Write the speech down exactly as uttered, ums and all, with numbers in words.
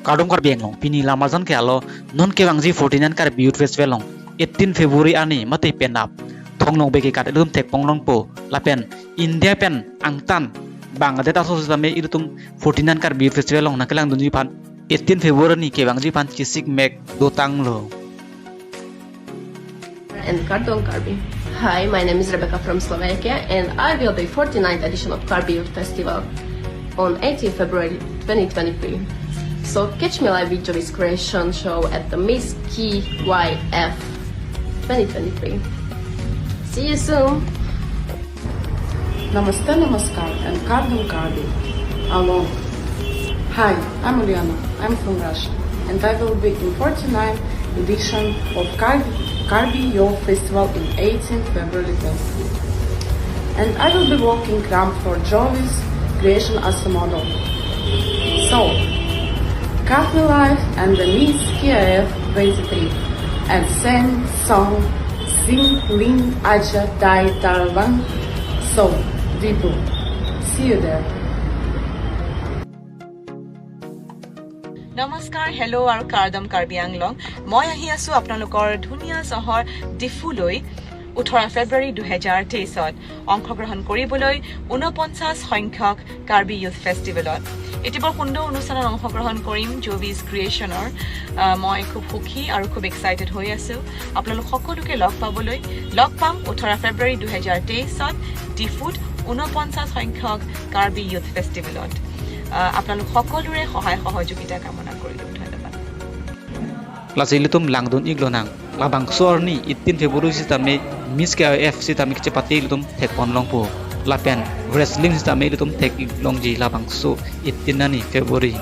Kardom Karbi Anglong, pini lamarjan ke alo, non kevangji forty-nine Karbi Youth Festival along, eighteen February arni mate penap Thong Nokbe ke kat ilitum thekpon longpo, lapen India pen angtan bang adet aso sitame ilitum forty-nine Karbi Youth Festival along nangkelangdunji aphan eighteen February arni kevangji aphan chesik mek dotanglo. And Kardom Karbi. Hi, my name is Rebecca from Slovakia, and I will be forty-ninth edition of Karbi Youth Festival on eighteenth February twenty twenty-three. So catch me live with Jovi's Creation show at the Miss K Y F twenty twenty-three. See you soon. Namaste, namaskar, and Kardom Karbi along. Hi, I'm Uliana. I'm from Russia, and I will be in forty-ninth edition of Karbi, Karbi Youth Festival in eighteenth February twenty. And I will be working cramp for Jovi's Creation as a model. So, catch me live and the Miss K Y F twenty-three and sing song Sing Ling Aja Dai Tarlang. So, we will see you there. নমস্কাৰ, হেল্ল' আৰু কাৰ্ডম কাৰ্বি আংলং। মই আহি আছো আপোনালোকৰ ধুনীয়া চহৰ ডিফুলৈ ওঠৰ ফেব্ৰুৱাৰী দুহেজাৰ তেইছত অংশগ্ৰহণ কৰিবলৈ ঊনপঞ্চাশ সংখ্যক কাৰ্বি ইউথ ফেষ্টিভেলত। এটি বৰ সুন্দৰ অনুষ্ঠানত অংশগ্ৰহণ কৰিম জোভিজ ক্ৰিয়েশ্যনৰ। আহ, মই খুব সুখী আৰু খুব এক্সাইটেড হৈ আছো আপোনালোক সকলোকে লগ পাবলৈ। লগ পাম ওঠৰ ফেব্ৰুৱাৰী দুহেজাৰ তেইছত ডিফুত ঊনপঞ্চাশ সংখ্যক কাৰ্বি ইউথ ফেষ্টিভেলত। আহ, আপোনালোক সকলোৰে সহায় সহযোগিতা কামনা কৰিলো। ধন্যবাদ। Lasi ilitum langdun-ik lonang, labangso arni eighteen February sitame Miss K Y F sitame kachepate ilitum thekpon longpo, lapen wrestling sitame ilitum thek-ik longji labangso eighteen arni February.